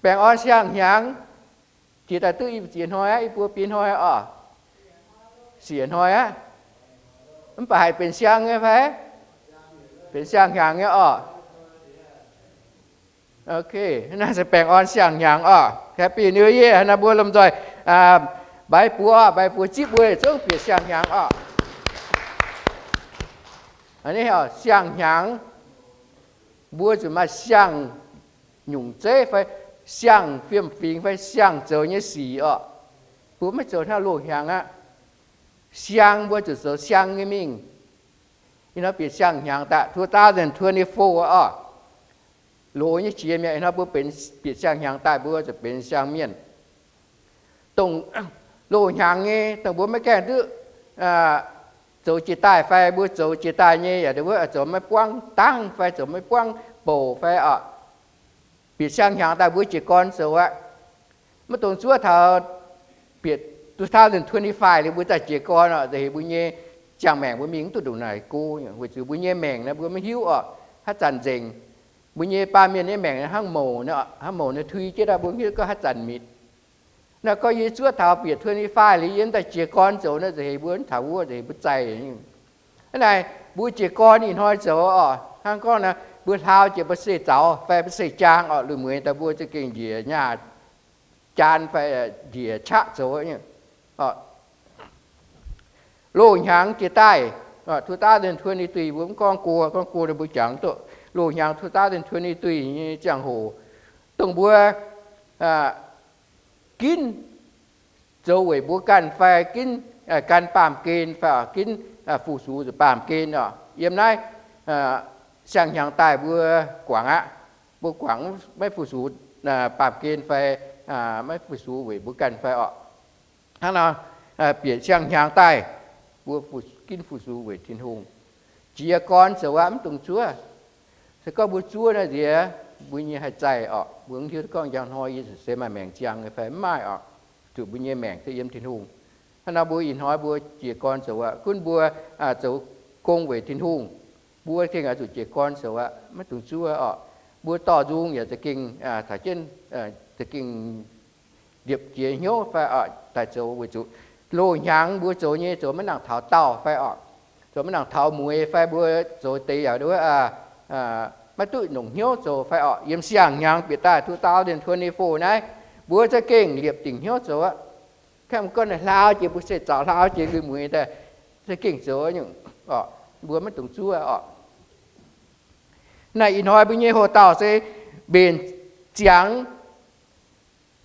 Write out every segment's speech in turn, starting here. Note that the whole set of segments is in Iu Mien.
Baengh orn siang-hnyangx, jiex daaih duqv i ziex hnoi aqv, i buo biei hnoi oc. Siec hnoi aqv. Mv baac haih benx siang nyei fai? Benx siang-hnyangx nyei oc. Ok, naaiv se baengh orn siang-hnyangx oc. Happy New Year. Naaiv mbuo lomh nzoih mbaix buoz, mbaix buoz zipv mbuo zungv bieqc siang-hnyangx oc. Siang-hnyangx, mbuo zuqc maaih siang-nyungc zeiv fai siang-fiem-fingx fai siang-zoux nyei sic oc. Mbuo maiv zoux hnangv loz-hnyangx aqv. Siang mbuo zuqc zoux siang nyei mingh. Ih hnoi bieqc siang-hnyangx daaih, two thousand twenty-four oc. Loz nyei qiex mi'aqv. Ih hnoi mbuo benx, bieqc siang-hnyangx daaih mbuo zuqc benx siang-mienh. Dongh loz-hnyangx nyei, dongh mbuo maiv gaengh duqv zoux jiex daaih fai mbuo zoux jiex daaih nyei yaac wuov zoux maiv buangv dangv fai zoux maiv buangv bouc fai oc. Bieqc siang-hnyangx daaih mbuo jiez gorn zoux aqv. Maiv dungx zuov taux bieqc two thousand twenty-five liuz mbuo daaih jiez gorn oc, nza'heix mbuo nyei ziangh maengc mbuo mingh mv duqv ndongc naaic go. Weic zuqc mbuo nyei maengc naaiv mbuo maiv hiuv oc, haaix zanc nzengc. Mbuo nyei baamh mienh nyei maengc hnangv mouc, hnangv mouc naaiv tui jienv daaih mbuo mv hiuv gorngv haaix zanc mitc. Naaiv gorngv yie zuov taux bieqc twenty-five liuz yie mv daaih jiez gorn zoux naaiv, nza'heix mbuo mv taux wuov, nza'heix mbuo zaih. Hnangv naaic mbuo jiez gorn ih hnoi zoux oc, hnangv gorngv naaiv mbuo hlaau jiex mbuo se zaux fai mbuo se jaang oc, lui-mueiz daaih mbuo za'gengh njiec nyaah jaan fai njiec qaqv zoux. Loz-hnyangx jiex daaih, two thousand twenty-three mbuo mv gorngv go, gorngv go naaiv mbuo jangx duqv loz-hnyangx two thousand twenty-three nyei ziangh hoc, dongh mbuo ginv zoux weic mbuo ganh fai ginv gan baamh gen fai ginv fu-sux baamh gen oc. Yiem naaiv siang-hnyangx daaih mbuo guangc aqv. Mbuo guangc maiv fu-sux baamh gen fai maiv fu-sux weic mbuo ganh fai oc. Hnangv nor, bieqc siang-hnyangx daaih mbuo ginv fu-sux weic Tin-Hungh. Jiez gorn zoux aqv, mv dungx zuov. Se gorngv mbuo zuov naaiv nziex, mbuo nyei haih zaih oc. Mbuo mv hiuv gorngv njang hnoi yie se maaih maengc ziangh nyei fai mv maaih oc. Zuqc mbuo nyei maengc se yiem Tin-Hungh. Hnangv nor mbuo ih hnoi mbuo jiez gorn zoux aqv, gunv mbuo zoux gong weic Tin-Hungh, mbuo gengh oix zuqc jiez gorn zoux aqv, maiv dungx zuov oc. Mbuo dorh nzung yaac za'gengh caux jienv za'gengh liepc jiez hnyouv fai oc daaih zoux weic zuqc loz-hnyangx mbuo zoux nyei zoux maiv nangc taux daauh fai oc, zoux maiv nangc taux mueiz fai mbuo zoux deix yaac maiv duqv longc hnyouv zoux fai oc. Yiem siang-hnyangx bieqc daaih two thousand twenty-four naaiv, mbuo za'gengh liepc dingc hnyouv zoux aqv. Kangv gorngv hlaau jiex mbuo se zaux, hlaau jiex lui-mueiz daaih za'gengh zoux nyungc oc, mbuo maiv dungx zuov oc. Naaiv ih hnoi mbuo nyei hoc-dauh se mbenc ziangx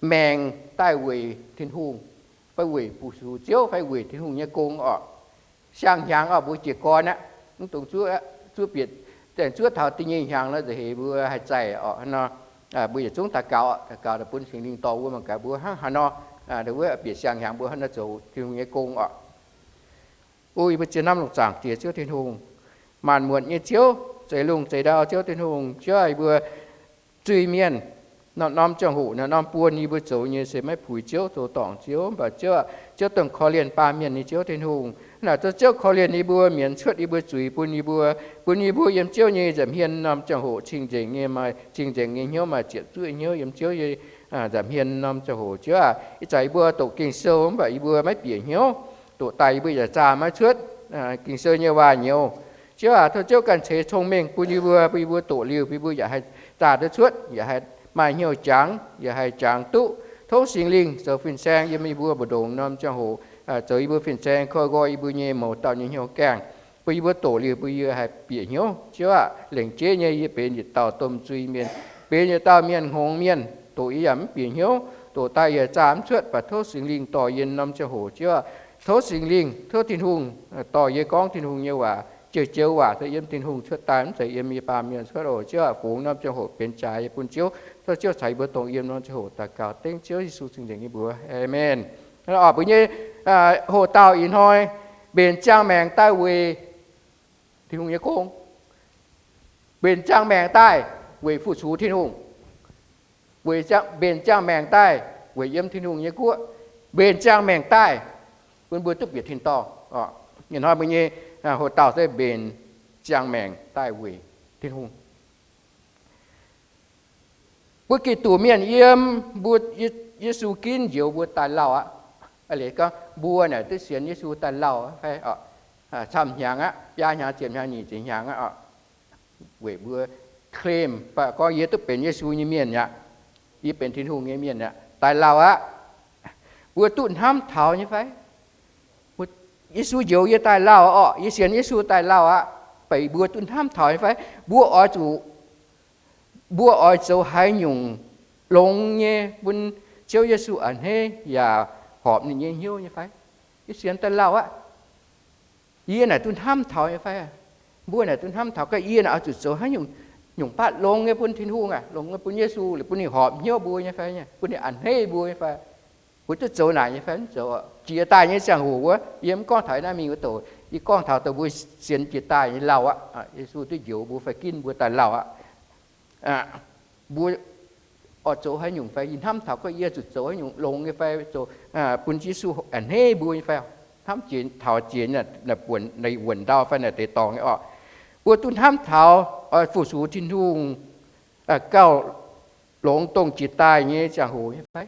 maengc daaih weic Tin-Hungh, fai weic fu-sux Ziouv, fai weic Tin-Hungh nyei gong oc. Siang-hnyangx oc, mbuo jiez gorn aqv, mv dungx zuov, zuov bieqc, zuov taux da'nyeic hnyangx nor, nza'heix mbuo haih zaih oc. Hnangv nor, mbuo yietc zungv daux gaux, daux gaux daaih bun Singx Lingh dorh mbuo, mangc gaax mbuo hnangv haaix nor, nduov wuov bieqc siang-hnyangx mbuo hnangv nor zoux Tin-Hungh nyei gong oc. O yie mbuo zien norm lungh zaangc Diex Ziouv Tin-Hungh, maanc muotc nyei Ziouv, zeix lungh zeix ndau Ziouv Tin-Hungh, Ziouv aac, yie mbuo zuiz-mienh, norm-norm ziangh hoc, norm-norm buonc yie mbuo zoux nyei se maiv puix Ziouv, zoux dorngc Ziouv. Mv baac Ziouv, Ziouv dongh korv-lienh baamh mienh nyei Ziouv Tin-Hungh. Naaic Ziouv korv-lienh yie mbuo, mienz cuotv yie mbuo zuiz bun yie mbuo, bun yie mbuo yiem Ziouv nyei nza'hmien norm ziangh hoc cing-nzengc nyei, maaih cing-nzengc nyei hnyouv, maaih ziepc zuoqv hnyouv yiem Ziouv nyei nza'hmien norm ziangh hoc. Ziouv aac, ih zanc yie mbuo doqc Ging-Sou mv baac yie mbuo maiv bieqc hnyouv, doqc daaih yie mbuo yaac zaah maiv cuotv Ging-Sou nyei waac-nyouz. Ziouv aac, tov Ziouv ganh ceix cong-mengh bun yie mbuo, bun yie mbuo doqc liuz, bun yie mbuo yaac haih zaah duqv cuotv, yaac haih maaih hnyouv jangx, yaac haih jangx duqv. Tov Singx Lingh zoux fin-saeng yiem yie mbuo mbu'ndongx norm ziangh hoc, zoux yie mbuo fin-saeng, koi nqoi yie mbuo nyei mouz dauh nyei hnyouv gaengh, bun yie mbuo doqc liuz bun yie haih bieqc hnyouv. Ziouv aac, lengc jeiv nyei yie benx yietc dauh domh zuiz-mienh, benx yietc dauh mienh hngongx mienh, doqc yie yaac mv bieqc hnyouv, doqc daaih yaac zaah mv cuotv. Mv baac tov Singx Lingh dorh yie norm ziangh hoc. Ziouv aac, tov Singx Lingh, tov Tin-Hungh dorh yie gorngv Tin-Hungh nyei waac, joux-joux waac se yiem Tin-Hungh cuotv daaih, mv zeiz yiem yie baamh mienh cuotv oc. Ziouv aac, fungx norm ziangh hoc benx jaax yie bun Ziouv. Tov Ziouv caux yie mbuo dongh yiem norm ziangh hoc daux gaux dengv Ziouv Yesu cing-nzengc nyei mbuox. Aamen. Mbuo nyei hoc-dauh ih hnoi mbenc ziangh maengc daaih weic Tin-Hungh nyei gong, mbenc ziangh maengc daaih weic fu-sux Tin-Hungh, weic mbenc ziangh maengc daaih weic yiem Tin-Hungh nyei guoqv, mbenc ziangh maengc daaih bun mbuo duqv bieqc tin-dorngh. Ih hnoi mbuo nyei hoc-dauh se mbenc ziangh maengc daaih weic Tin-Hungh. Mbuo Giduc mienh yiem mbuo, Yesu ginv njoux mbuo daaih lauh aqv. Eix leiz gorngv mbuo naaic duqv sienx Yesu daaih lauh fai camv hnyangx aqv, biaa hnyangx, ziepc hnyangx, nyic ziepc hnyangx aqv, weic mbuo claim fai gorngv yie duqv benx Yesu nyei mienh aqv, yie benx Tin-Hungh nyei mienh aqv, daaih lauh aqv. Mbuo duqv hnamv taux nyei fai? Yesu njoux yie daaih lauh orqc, yie sienx Yesu daaih lauh aqv. Beic mbuo duqv hnamv taux nyei fai? Mbuo oix zuqc, mbuo oix zoux haaix nyungc longx nyei bun Ziouv Yesu a'hneiv yaac horpc ninh nyei hnyouv nyei fai? Yie sienx daaih lauh aqv. Yie naaic duqv hnamv taux nyei fai? Mbuo naaic duqv hnamv taux gorngv yie naaic oix zuqc zoux haaix nyungc, nyungc baatv longx nyei bun Tin-Hungh aqv, longx nyei bun Yesu, bun ninh horpc hnyouv mbuo nyei fai, bun ninh a'hneiv mbuo nyei fai? Mbuo duqv zoux naaic nyei fai? Mv zoux. Jiex daaih nyei ziangh hoc wuov, yie mv gorngv taux naaiv mingh wuov douc, yie gorngv taux dongh mbuo sienx jiex daaih nyei lauh aqv. Yesu duqv njoux mbuo fai ginv mbuo daaih lauh aqv. Mbuo oix zoux haaix nyungc fai? Yie hnamv taux gorngv yie zuqc zoux haaix nyungc longx nyei fai, zoux bun Yesu a'hneiv mbuo nyei fai? Hnamv jiex taux jiex naaic buonc, naaic wuonc ndau fai naaic deix dorngx nyei orqc. Mbuo duqv hnamv taux oix fu-sux Tin-Hungh gauh longx dongh jiex daaih nyei ziangh hoc nyei fai?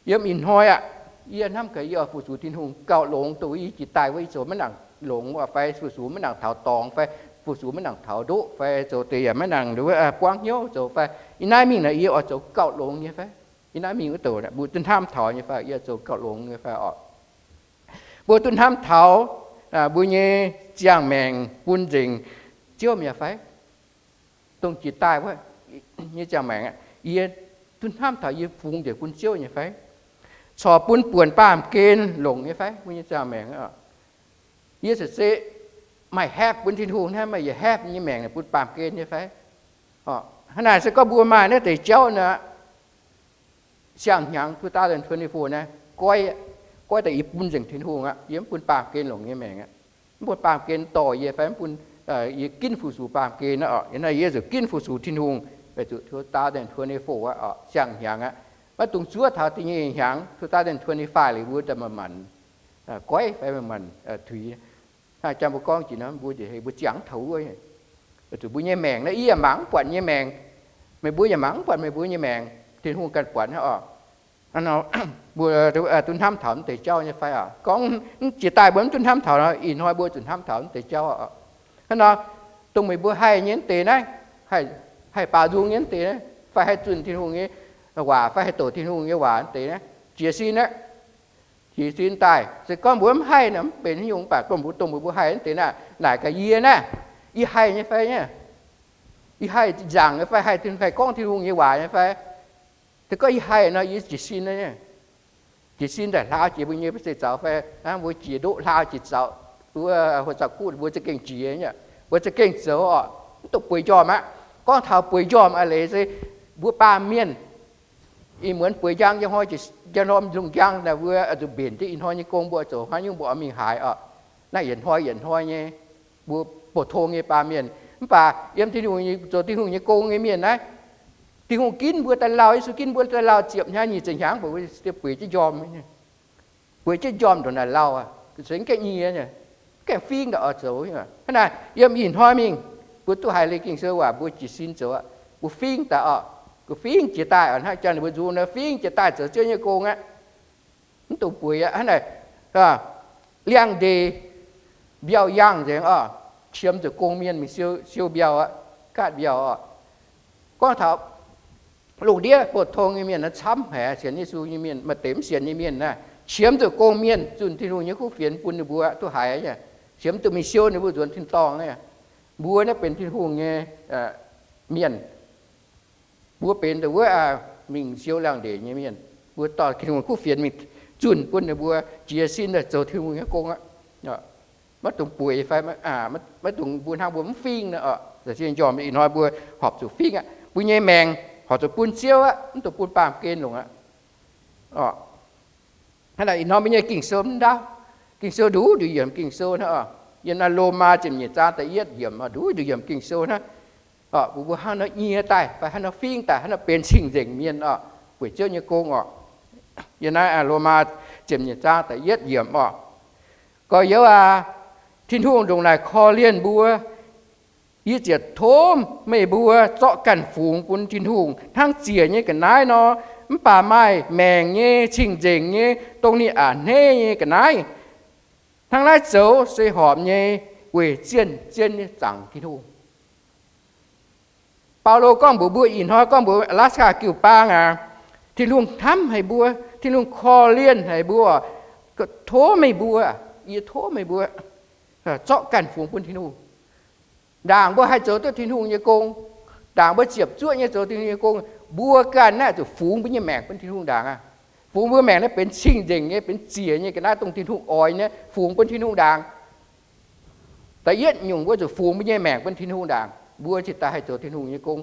Yiem ih hnoi aqv, yie hnamv gaax yie oix fu-sux Tin-Hungh gauh longx dongh yie jiex daaih wuov, yie zoux maiv nangc longx fai fu-sux maiv nangc taux dorngx fai fu-sux maiv nangc taux ndoqv fai zoux deix yaac maiv nangc buangv hnyouv zoux fai. Ih naaiv mingh naaic yie oix zoux gauh longx nyei fai? Ih naaiv mingh wuov douc mbuo duqv hnamv taux nyei fai? Yie oix zoux gauh longx nyei fai orqc? Mbuo duqv hnamv taux mbuo nyei ziangh maengc bun nzengc Ziouv mi'aqv fai? Dongh jiex daaih wuov nyei ziangh maengc, yie duqv hnamv taux yie fungx nzengc bun Ziouv nyei fai? Corc bun buonc baamh gen longc nyei fai? Mbuo nyei ziangh maengc, yie se maaih happy bun Tin-Hungh hnangv, maaih yaac happy nyei maengc bun baamh gen nyei fai? Hnangv naaic se gorngv mbuo maaih naaiv deix jauv nor, siang-hnyangx two thousand twenty-four naaiv, goiv, goiv daaih yie bun nzengc Tin-Hungh aqv. Yie mv bun baamh gen longc nyei maengc aqv. Mv bun baamh gen dorh yie fai mv bun yie ginv fu-sux baamh gen aqv. Yie naaiv yie zuqc ginv fu-sux Tin-Hungh, weic zuqc two thousand twenty-four aqv, siang-hnyangx aqv. Maiv dungx zuov taux da'nyeic hnyangx two thousand twenty-five liuz mbuo daaih manc-manc goiv fai manc-manc tuix. Hnangv jang mbuo gorngv jiex nor, mbuo njiec hei mbuo ziangh taux wuov, zuqc mbuo nyei maengc naaiv yie yaac mangc mv buatc nyei maengc, meih mbuo yaac mangc mv buatc meih mbuo nyei maengc, Tin-Hungh ganh buatc hnangv oc. Mbuo duqv hnamv taux mv deix jauv nyei fai oc? Gorngv jiex daaih mbuo mv duqv hnamv taux nor, ih hnoi mbuo zuqc hnamv taux mv deix jauv oc. Hnangv nor, dongh meih mbuo haih nyei mv deix naaiv, haih baaux nzung nyei mv deix naaiv, fai haih zunh Tin-Hungh nyei waac, fai haih doqc Tin-Hungh nyei waac mv deix naaiv, jiez sin aqv. Jiez sin daaih, se gorngv mbuo mv haih nor mv benx haaix nyungc, mv baac gorngv mbuo dongh mbuo haih mv deix naaiv, naaic gaax yie naaiv, yie haih nyei fai nyei? Yie haih nzaangc nyei fai haih Tin, haih gorngv Tin-Hungh nyei waac nyei fai? Se gorngv yie haih nor, yie jiez sin nyei. Jiez sin daaih hlaau jiex mbuo nyei se zaux fai, mbuo jiex ndoqv hlaau jiex zaux, wuov hoqc zaux guv mbuo za'gengh jiex nyei, mbuo za'gengh zoux oc. Mv dungx bueix njormh aqv. Gorngv taux bueix njormh a'leiz se mbuo baamh mienh ih muonz bueix njang, njang hnoi, njang hnoi lungh njang naaic mbuo zuqc mbenc jienv ih hnoi nyei gong mbuo zoux haaix nyungc mbuo oix mingh haaix oc. Naaiv yietc hnoi yietc hnoi nyei, mbuo pou-tong nyei baamh mienh. Mv baac yiem Tin-Hungh nyei, zoux Tin-Hungh nyei gong nyei mienh naaiv, Tin-Hungh ginv mbuo daaih lauh, Yesu ginv mbuo daaih lauh ziepc hnyangx nyic ziepc hnyangx, mbuo still bueix jienv njormh, bueix jienv njormh ndongc naaic lauh, se mv gaengh nyie, mv gaengh fingx daaih oix zoux. Hnangv naaic yiem ih hnoi mingh, mbuo duqv haiz leiz Ging-Sou waac, mbuo jiez sin zoux aqv, mbuo fingx daaih oc, mbuo fingx jiex daaih oc. Hnangv jang ninh mbuo nzung nor, fingx jiex daaih zoux Ziouv nyei gong aqv. Mv dungx bueix aqv. Hnangv naaic, liangx-ndeic mbiauh yangh nzengc oc, qiemx zuqc gong mienh mingh siou, siou mbiauh aqv, gaatv mbiauh oc. Gorngv taux lungh ndiev pou-tong nyei mienh naaiv camv haic, sienx Yesu nyei mienh, maaih deix mv sienx nyei mienh naaiv, qiemx zuqc gong mienh zunh Tin-Hungh nyei kuv fienx bun ninh mbuo duqv haiz, qiemx duqv mingh siou ninh mbuo nzuonx tin-dorngh naaiv. Mbuo naaiv benx Tin-Hungh nyei mienh. Mbuo benx dongh wuov mingh siou liangx-ndeic nyei mienh. Mbuo dorh Tin-Hungh kuv fienx mingh zunh bun ninh mbuo jiez sin daaih zoux Tin-Hungh nyei gong aqv. Maiv dungx bueix fai, maiv dungx mbuo hnangv mbuo mv fingx nor oc. Za'gengh njormh ih hnoi mbuo horpc zuqc fingx aqv. Mbuo nyei maengc horpc zuqc bun Ziouv aqv, mv dungx bun baamh gen longc aqv. Hnangv naaic ih hnoi mbuo nyei Ging-Sou mv ndaauv, Ging-Sou nduqc nduqc yiemc Ging-Sou hnangv oc. Yiem naaiv Lomaa ziepc nyeic zaang da'yietv yiemc oc, nduqc nduqc yiemc Ging-Sou hnangv. Mbuo hnangv nor nyie daaih fai hnangv nor fingx daaih, hnangv nor benx cing-nzengc mienh oc, weic Ziouv nyei gong oc. Yiem naaiv Lomaa ziepc nyeic zaang da'yietv yiemc oc. Gorx-youz aac, Tin-Hungh ndongc naaic korv-lienh mbuo, Yie ziouc tov meih mbuo zorqv ganh fungx bun Tin-Hungh hnangv ziec nyei ga'naaiv nor, mv baac maaih maengc nyei, cing-nzengc nyei, dongh ninh a'hneiv nyei ga'naaiv. Hnangv naaiv zoux se horpc nyei, weic zien-zien nyei zaangc Tin-Hungh. Baulo gorngv mbuox mbuo, ih hnoi gorngv mbuox Alaska jiu-baang aac, Tin-Hungh hnamv haic mbuo, Tin-Hungh korv-lienh haic mbuo, tov meih mbuo, yie tov meih mbuo zorqv ganh fungx bun Tin-Hungh. Ndaangc mbuo haih zoux duqv Tin-Hungh nyei gong, ndaangc mbuo ziepc zuoqv nyei zoux Tin-Hungh nyei gong, mbuo ganh naaiv zuqc fungx mbuo nyei maengc bun Tin-Hungh ndaangc aqv. Fungx mbuo maengc naaiv benx cing-nzengc nyei, benx ziec nyei ga'naaiv, dongh Tin-Hungh oix nyei, fungx bun Tin-Hungh ndaangc. Da'yietv nyungc mbuo zuqc fungx mbuo nyei maengc bun Tin-Hungh ndaangc, mbuo cingx daaih haih zoux Tin-Hungh nyei gong.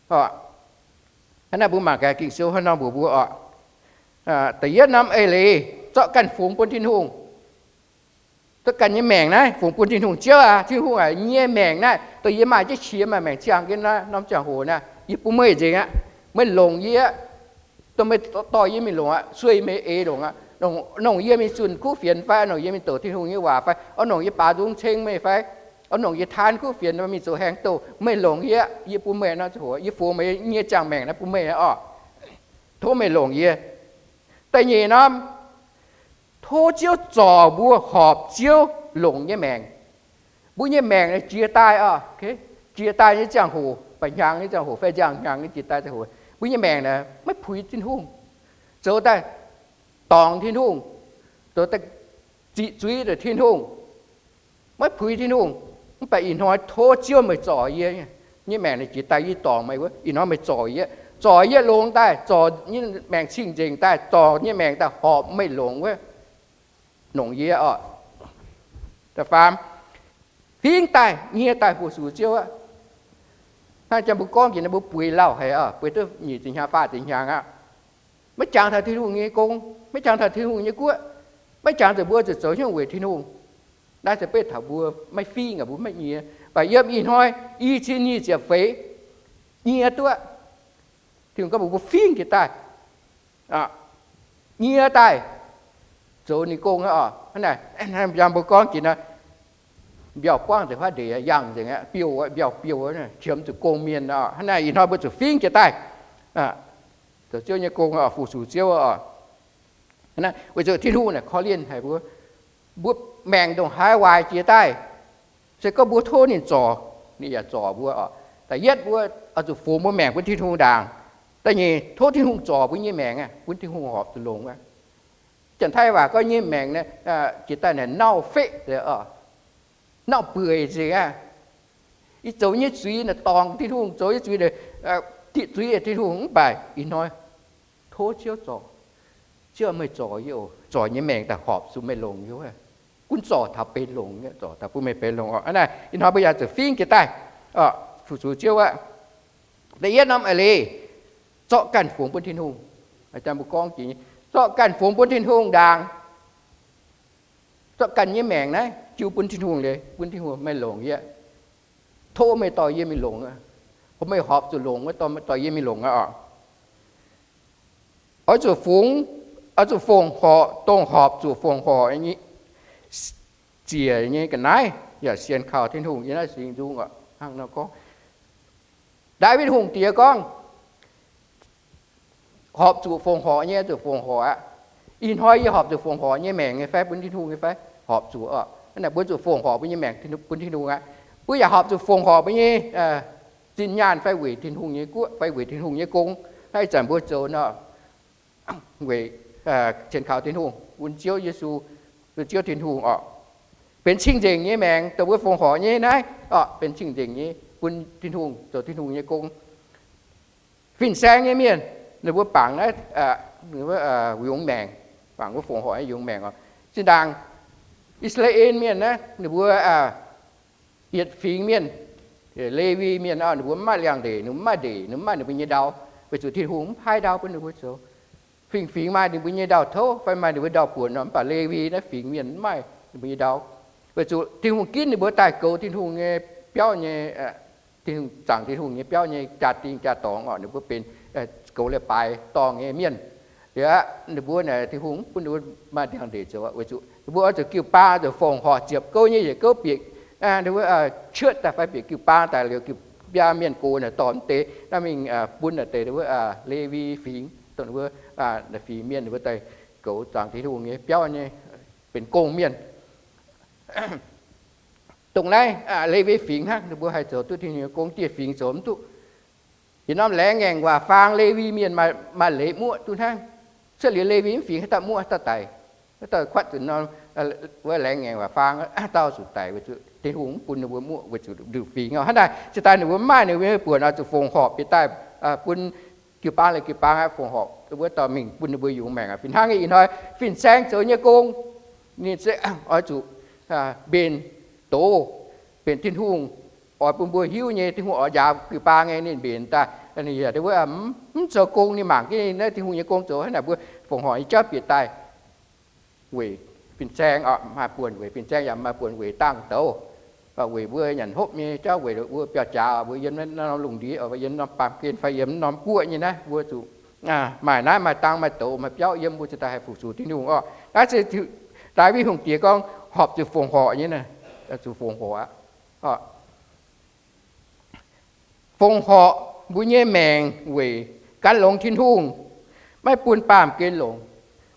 Hnangv naaiv mbuo mangc gaax Ging-Sou hnangv nor mbuox mbuo oc. Da'yietv norm eix leiz, zorqv ganh fungx bun Tin-Hungh. Zorqv ganh nyei maengc naaiv fungx bun Tin-Hungh. Ziouv aac, Tin-Hungh aac, yie nyei maengc naaiv, dongh yie maaih jienv qiex maaih maengc ziangh jienv naaiv norm ziangh hoc naaiv, yie bun meih nzengc aqv. Meih longc yie aqv. Dongh meih dorh yie mingh longc aqv, sueih meih eix longc aqv. Nongc yie mingh zunh kuv fienx fai, nongc yie mingh douc Tin-Hungh nyei waac fai, oix nongc yie baaux nzung ceng meih fai, oix nongc yie taan kuv fienx mingh zoux haengx douh, meih longc yie aqv. Yie bun meih nor, yie fungx meih nyei ziangh maengc naaiv bun meih oc. Tov meih longc yie. Da'nyeic norm, tov Ziouv zorc mbuo horpc Ziouv longc nyei maengc. Mbuo nyei maengc jiex daaih oc, jiex daaih nyei ziangh hoc, mba'hnyangx nyei ziangh hoc fai nziangh hnyangx nyei jiex daaih ziangh hoc, mbuo nyei maengc naaic maiv puix Tin-Hungh, zoux daaih dorngc Tin-Hungh, zoux daaih ziqc zuiz nzengc Tin-Hungh, maiv puix Tin-Hungh. Mv baac ih hnoi tov Ziouv meih zorc yie nyei maengc naaic jiex daaih, yie dorngc meih wuov, ih hnoi meih zorc yie, zorc yie longx daaih, zorc nyei maengc cing-nzengc daaih, zorc nyei maengc daaih horpc meih longc wuov, longc yie oc. Da'faam, fingx daaih, nyie daaih fu-sux Ziouv aqv. Hnangv jang mbuo gorngv jiex naaiv, mbuo bueix lauh haic oc, bueix duqv nyic ziepc hnyangx, faah ziepc hnyangx aqv. Maiv jangx taux Tin-Hungh nyei gong, maiv jangx taux Tin-Hungh nyei guoqv, maiv jangx zuqc mbuo zuqc zoux hnyouv weic Tin-Hungh. Naaiv se beiv taux mbuo maiv fingx aqv, mbuo maiv nyie. Mv baac yiem ih hnoi i cin nyic ziepc feix, nyie duqv. Tin-Hungh gorngv mbuox mbuo fingx jiex daaih, nyie daaih, zoux ninh gong aqv. Hnangv naaic, jang mbuo gorngv jiex naaiv, mbiauh buangv nzengc faaux ndeic, yangh nzengc aqv, biouh, mbiauh biouh, qiemx zuqc gong mienh aqv. Hnangv naaic ih hnoi mbuo zuqc fingx jiex daaih, zoux Ziouv nyei gong, fu-sux Ziouv oc. Weic zuqc Tin-Hungh naaic korv-lienh haic mbuo. Mbuo maengc ndongc haaix waaic jiex daaih, se gorngv mbuo tov ninh zorc, ninh yaac zorc mbuo oc. Da'yietv mbuo oix zuqc fungx mbuo maengc bun Tin-Hungh ndaangc. Da'nyeic, tov Tin-Hungh zorc mbuo nyei maengc, bun Tin-Hungh horpc zuqc longx aqv. Janx-Taiv waac gorngv nyei maengc jiex daaih naaic nauv feqv, nauv bueix nzengc aqv. Yie zoux nyei zuiz naaic dorngc Tin-Hungh, zoux nyei zuiz naaic diqv zuiz Tin-Hungh. Mv baac ih hnoi tov Ziouv zorc. Ziouv, meih zorc yie oc. Zorc nyei maengc daaih horpc zuqc meih longc yie wuov. Gunv zorc taux benx longc, zorc taux bun meih benx longc oc. Hnangv naaic ih hnoi mbuo yaac zuqc fingx jiex daaih fu-sux Ziouv aqv. Da'yietv norm eix leiz, zorqv ganh fungx bun Tin-Hungh. Mbuo gorngv jiex, zorqv ganh fungx bun Tin-Hungh ndaangc. Zorqv ganh nyei maengc naaiv jiu bun Tin-Hungh liuz, bun Tin-Hungh, meih longc yie, tov meih dorh yie mingh longc, meih horpc zuqc longc, dorh yie mingh longc aqv oc. Oix zuqc fungx, oix zuqc fongc horc dongh horpc zuqc fongc horc ziec nyei ga'naaiv yaac sienx kaux Tin-Hungh. Yie naaiv singx nzung oc, hnangv nor gorngv. Ndaawitv Hungh Diex gorngv, horpc zuqc fongc horc nyei, zuqc fongc horc aqv. Ih hnoi yie horpc zuqc fongc horc nyei maengc nyei fai, bun Tin-Hungh nyei fai? Horpc zuqc oc. Hnangv naaic mbuo zuqc fongc horc mbuo nyei maengc bun Tin-Hungh aqv. Mbuo yaac horpc zuqc fongc horc mbuo nyei zinh nyaanh fai weic Tin-Hungh nyei guoqv fai weic Tin-Hungh nyei gong. Hnangv ih zanc mbuo zoux nor, weic sienx kaux Tin-Hungh, bun Ziouv Yesu, bun Ziouv Tin-Hungh oc, benx cing-nzengc nyei maengc. Dongh mbuo fongc horc nyei naaiv oc, benx cing-nzengc nyei bun Tin-Hungh, zoux Tin-Hungh nyei gong. Fin-saeng nyei mienh, ninh mbuo bangc naaiv, ninh mbuo yungz maengc, bangc wuov fongc horc nyei yungz maengc oc. Zinh ndaangc I^saa^laa^en Mienh naaiv, ninh mbuo yietc fingx mienh, Lewi Mienh oc, ninh mbuo mv maaih liangx-ndeic, ninh mbuo mv maaih ndeic, ninh mv maaih ninh mbuo nyei ndau, weic zuqc Tin-Hungh mv paaiv ndau bun ninh mbuo zoux. Fingx-fingx maaih ninh mbuo nyei ndau-touv fai maaih ninh mbuo ndau-buonc nor, mv baac Lewi naaiv fingx mienh mv maaih ninh mbuo nyei ndau, weic zuqc Tin-Hungh ginv ninh mbuo daaih goux Tin-Hungh nyei biauv nyei, Tin-Hungh, zaangc Tin-Hungh nyei biauv nyei jaa-dingh jaa-dorngx oc. Ninh mbuo benx goux leiz-baaix dorngh nyei mienh. Liuz aqv, ninh mbuo naaic Tin-Hungh mv bun ninh mbuo maaih liangx-ndeic zoux, weic zuqc ninh mbuo oix zuqc jiu-baang, oix zuqc fongc horc ziepc gouv nyei yietc gouv bieqc Wuov cuotv daaih fai bieqc jiu-baang daaih liuz, jiu-baang mienh gox naaic dorh mv deix naaiv mingh bun naaic deix wuov Lewi fingx, dongh wuov fingx mienh wuov daaih goux zaangc Tin-Hungh nyei biauv nyei, benx gong-mienh. Dongh naaiv Lewi fingx hnangv, ninh mbuo haih zoux duqv Tin-Hungh nyei gong, dieh fingx zoux mv duqv. Yietc norm laengz ngaengc waac faang Lewi mienh maaih leiz muoqv duqv hnangv. Cuotv liuz Lewi mv fingx haaix dauh muoqv haaix dauh daic. Haaix dauh kuatv zuqc norm wuov laengz ngaengc waac faang, dauh zuqc daic weic zuqc Tin-Hungh mv bun ninh mbuo muoqv weic zuqc nduqc fingx. Hnangv naaic ziouc daaih ninh mbuo mv maaih, ninh mbuo buonc oix zuqc fongc horc bieqc daaih bun jiu-baang, laaix jiu-baang aqv, fongc horc wuov dauh mingh bun ninh mbuo yungz maengc aqv. Fih hnangv nyei ih hnoi fin-saeng zoux nyei gong, ninh se oix zuqc mbenc doz, mbenc Tin-Hungh oix bun mbuo hiuv nyei, Tin-Hungh oix njaaux jiu-baang nyei, ninh mbenc daaih. Ninh mv zoux gong, ninh mangc jienv naaiv Tin-Hungh nyei gong zoux hnangv naaic, mbuo fongc horc nyei jauv bieqc daaih weic fin-saeng oc, maaih buonc weic fin-saeng, yaac maaih buonc weic dangh douz, weic mbuo nyanc hopv nyei jauv, weic mbuo biauv-jaax, mbuo yiem norm lungh ndiev, yiem norm baamh gen fai yiem norm guoqv nyei naaiv, mbuo zuqc maaih naaiv maaih dangh maaih douz maaih biauv yiem, mbuo ziouc daaih haih fu-sux Tin-Hungh oc. Naaiv se Ndaawitv Hungh Diex gorngv horpc zuqc fongc horc nyei, zuqc fongc horc aqv. Fongc horc mbuo nyei maengc weic gan longx Tin-Hungh, maiv bun baamh gen longc.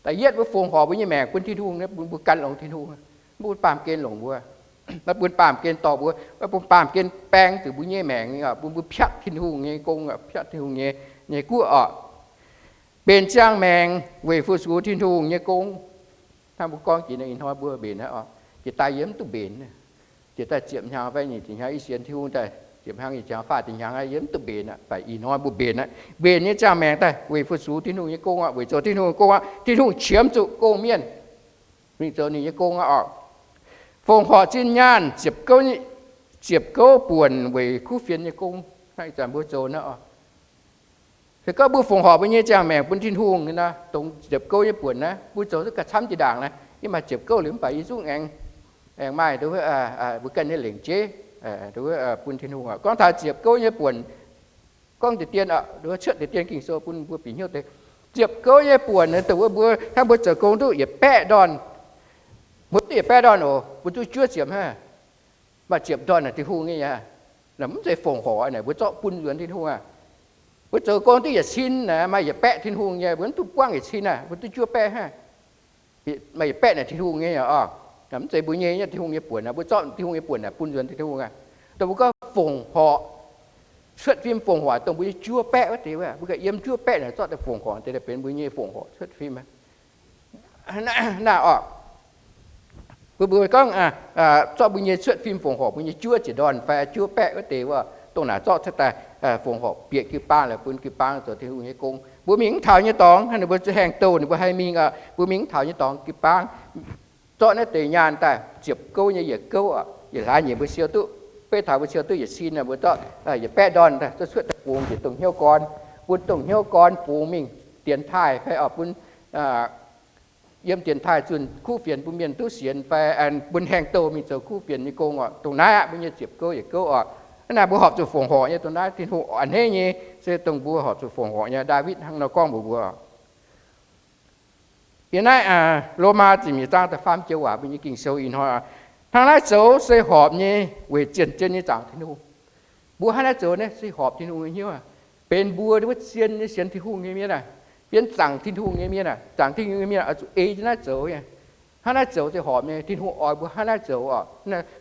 Da'yietv mbuo fongc horc mbuo nyei maengc bun Tin-Hungh, bun mbuo gan longx Tin-Hungh, maiv bun baamh gen longc mbuo. Maiv bun baamh gen dorh mbuo, maiv bun baamh gen baeng zuqc mbuo nyei maengc, bun mbuo piatv Tin-Hungh nyei gong, piatv Tin-Hungh nyei, nyei guoqv oc. Mbenc ziangh maengc weic fu-sux Tin-Hungh nyei gong. Hnangv mbuo gorngv jiex ih hnoi mbuo mbenc aqv oc. Jiex daaih yie mv duqv mbenc. Jiex daaih ziepc hnyangx fai nyic ziepc hnyangx, i sienx Tin-Hungh daaih ziepc hnyangx nyic ziepc hnyangx fai ziepc hnyangx, yie mv duqv mbenc aqv. Baac ih hnoi mbuo mbenc aqv. Mbenc nyei ziangh maengc daaih weic fu-sux Tin-Hungh nyei gong aqv, weic zoux Tin-Hungh nyei gong aqv. Tin-Hungh qiemx zuqc gong-mienh mingh zoux ninh nyei gong aqv oc. Fongc horc zinh nyaanh ziepc gouv, ziepc gouv buonc weic kuv fienx nyei gong. Hnangv ih zanc mbuo zoux naaiv oc. Se gorngv mbuo fongc horc mbuo nyei ziangh maengc bun Tin-Hungh nor, dongh ziepc gouv nyei buonc naaiv, mbuo zoux duqv gauh camv jiex ndaangc naaiv, yie maaih ziepc gouv liuz mv baac yie zungv aengx, aengx maaih mbuo ganh nyei lengc jeiv bun Tin-Hungh oc. Gorngv taux ziepc gouv nyei buonc, gorngv deix dien, cuotv deix dien Ging-Sou bun mbuo bieqc hnyouv deix. Ziepc gouv nyei buonc dongh wuov mbuo hnangv mbuo zoux gong duqv yietc baeqv ndorn, mbuo duqv yietc baeqv ndorn oc, mbuo duqv juov ziepc hnangv. Maaih ziepc ndorn naaic Tin-Hungh nyei aqv. Mv zeiz fongc horc naaic, mbuo zorqv bun nzuonx Tin-Hungh aqv. Mbuo zoux gong duqv yietc cin naaic, maaih yietc baeqv Tin-Hungh nyei, mbuo mv duqv buangv yietc cin aqv, mbuo duqv juov baeqv hnangv. Maaih yietc baeqv naaic Tin-Hungh nyei oc. Mv zeiz mbuo nyei, nyei Tin-Hungh nyei buonc aqv, mbuo zorqv Tin-Hungh nyei buonc naaic bun nzuonx Tin-Hungh aqv. Dongh mbuo gorngv fongc horc, cuotv fim fongc horc dongh mbuo nyei juov baeqv wuov deix, mbuo ganh yiem juov baeqv naaic zorqv daaih fongc horc deix, benx mbuo nyei fongc horc cuotv fim aqv. Naaiv oc, mbuo, mbuo gorngv zorqv mbuo nyei cuotv fim fongc horc mbuo nyei juov ziepc ndorn fai juov baeqv wuov deix wuov, dongh naaic zorqv cuotv daaih fongc horc bieqc jiu-baang laaix bun jiu-baang zoux Tin-Hungh nyei gong. Mbuo mingh mv taux nyei dorngx, ninh mbuo zuqc haengh douh, ninh mbuo haih mingh oc. Mbuo mingh mv taux nyei dorngx jiu-baang zorqv naaiv deix nyaanh daaih ziepc gouv nyei yietc gouv oc, yietc hlaax nyeic mbuo siou duqv, beiv taux mbuo siou duqv yietc cin, mbuo zorqv yietc baeqv ndorn daaih zorqv cuotv daaih fungx njiec dongh hnyouv gorn, bun dongh hnyouv gorn fungx mingh dienx taaih fai oc bun yiem dienx taaih zunh kuv fienx bun mienh duqv sienx fai bun haengh douh mingh zoux kuv fienx nyei gong oc. Dongh naaiv aqv, mbuo nyei ziepc gouv yietc gouv oc. Hnangv naaic mbuo horpc zuqc fongc horc nyei dongh naaiv, Tin-Hungh a'hneiv nyei se dongh mbuo horpc zuqc fongc horc nyei. Ndaawitv hnangv nor gorngv mbuox mbuo oc. Yiem naaiv Lomaa ziepc nyeic zaang da'faam joux waac mbuo nyei Ging-Sou ih hnoi, hnangv naaiv zoux se horpc nyei weic zien-zien nyei zaangc Tin-Hungh. Mbuo hnangv naaiv zoux naaiv se horpc Tin-Hungh nyei hnyouv, benx mbuo wuov zien nyei sienx Tin-Hungh nyei mienh aac, benx zaangc Tin-Hungh nyei mienh aac, zaangc Tin-Hungh nyei mienh oix zuqc ei jienv naaiv zoux. Hnangv naaiv zoux se horpc nyei. Tin-Hungh oix mbuo hnangv naaiv zoux oc.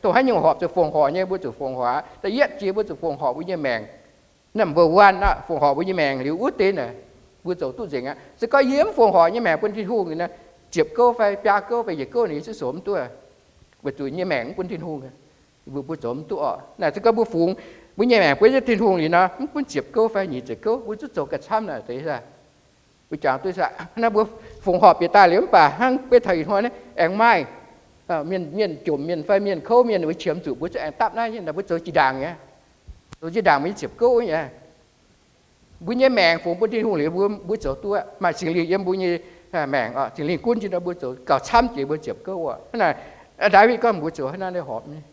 Dongh haaix nyungc horpc zuqc fongc horc nyei, mbuo zuqc fongc horc aqv. Da'yietv jiex mbuo zuqc fongc horc mbuo nyei maengc. Number one aqv, fongc horc mbuo nyei maengc liuz wuov deix naaic, mbuo zoux duqv nzengc aqv. Se gorngv yie mv fongc horc nyei maengc bun Tin-Hungh naaic, ziepc gouv fai biaa gouv fai yietc gouv naaic yie zungv zoux mv duqv, weic zuqc nyei maengc mv bun Tin-Hungh. Mbuo, mbuo zoux mv duqv oc. Naaic se gorngv mbuo fungx mbuo nyei maengc bun jienv Tin-Hungh liuz nor, mv gunv ziepc gouv fai nyic ziepc gouv, mbuo zungv zoux gauh camv naaic deix. Mbuo jangx duqv aqv, naaiv mbuo fongc horc bieqc daaih liuz mv baac hnangv beiv taux ih hnoi naaiv aengx maaih mienh, mienh jomc mienh fai mienh kouv mienh wuov qiemx zuqc mbuo zungv aengx dapv naaiv nyei, mbuo zoux jiex ndaangc nyei, zoux jiex ndaangc mbuo nyei ziepc gouv nyei. Mbuo nyei maengc fungx bun Tin-Hungh liuz, mbuo, mbuo zoux duqv, maaih Singx Lingh yiem mbuo nyei maengc oc. Singx Lingh gunv jiex nor mbuo zoux gauh camv jiex mbuo ziepc gouv oc. Hnangv naaic Ndaawitv gorngv mbuo zoux hnangv naaiv nyei horpc nyei.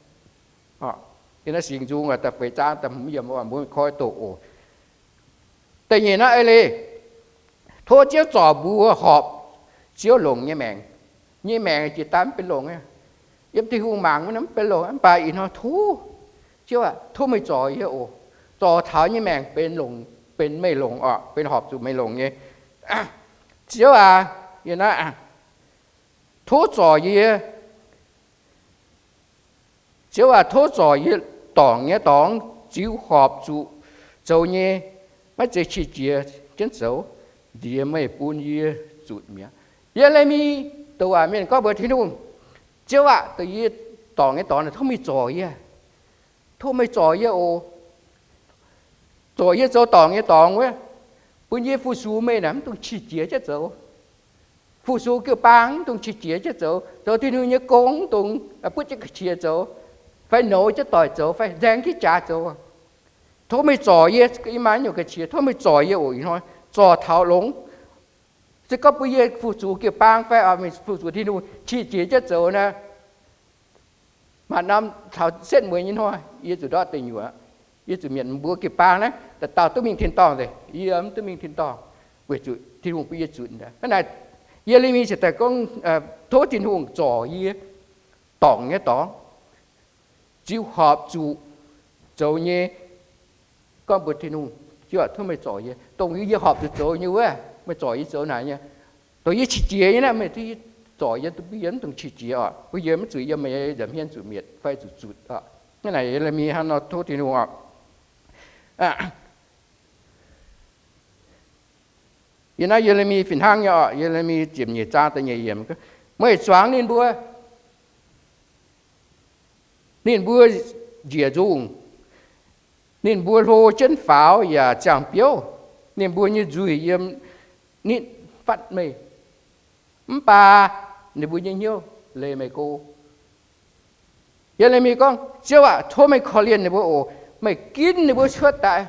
Yiem naaiv Singx Nzung da'feix zaang da'hmz yiemc mbuo gorngv doqc oc. Da'nyeic naaiv ei leiz, tov Ziouv zorc mbuo horpc Ziouv longc nyei maengc. Nyei maengc jiex daaih mv benx longc aqv. yiem Tin-Hungh mangc wuov naaiv mv benx longx, mv baac ih hnoi tov, Ziouv aac, tov meih zorc yie oc. Zorc taux nyei maengc benx longx, benx meih longx oc, benx horpc zuqc meih longx nyei. Ziouv aac, yie naaiv, tov zorc yie, Ziouv aac, tov zorc yie dorngc nyei dorngx ziux horpc zuqc zoux nyei, maiv zeiz qiex jiez jienv zoux, nziex meih bun yie zutc mi'aqv. Ye^le^mi douc waac mienh gorngv mbuox Tin-Hungh, Ziouv aac, douc yie dorngc nyei dorngx naaic tov meih zorc yie. Tov meih zorc yie oc. Zorc yie zoux dorngc nyei dorngx wuov, bun yie fu-sux meih naaic mv dungx qiex jiez jienv zoux. Fu-sux jiu-baang mv dungx qiex jiez jienv zoux, zoux Tin-Hungh nyei gong mv dungx butv jienv ga'qiex zoux, fai nouz jienv doic zoux, fai nzaeng jienv jaax zoux. Tov meih zorc yie, i maaih nyungc ga'qiex, tov meih zorc yie oc. Ih hnoi zorc taux longx. Se gorngv bun yie fu-sux jiu-baang fai fu-sux Tin-Hungh qiex jiez jienv zoux naaic, maaih norm taux setv mueiz nyei hnoi, yie zuqc ndortv deic nyuoqc, yie zuqc mietc mbuo jiu-baang naaiv, dauh dauh duqv mingh tin-dorngh nzengc, yie mv duqv mingh tin-dorngh, weic zuqc Tin-Hungh bun yie zutc. Hnangv naaic, Ye^le^mi ziouc daaih gorngv, tov Tin-Hungh zorc yie dorngc nyei dorngx, ziux horpc zuqc zoux nyei, gorngv mbuox Tin-Hungh, Ziouv, tov meih zorc yie, dongh yie horpc zuqc zoux nyei wuov, meih zorc yie zoux naaic nyei. Dongh yie qiex jiez nyei naaiv, meih tov zorc yie, bun yie mv dungx qiex jiez oc, bun yie mv zuqc yiem meih nza'hmien zuqc mietc fai zuqc zutc oc. Hnangv naaic Ye^le^mi hnangv nor tov Tin-Hungh oc. Yie naaiv Ye^le^mi fih hnangv nyei oc. Ye^le^mi ziepc nyeic zaang da'nyeic yiemc, meih zuangx ninh mbuo, ninh mbuo njiec nzungh, ninh mbuo hlo jienv faaux yaac ziangh biouv. Ninh mbuo nyei nzuih yiem nitv fatv meih, mv baac ninh mbuo nyei hnyouv leih meih go. Ye^le^mi gorngv, Ziouv aac, tov meih korv-lienh ninh mbuo oc. Meih ginv ninh mbuo cuotv daaih,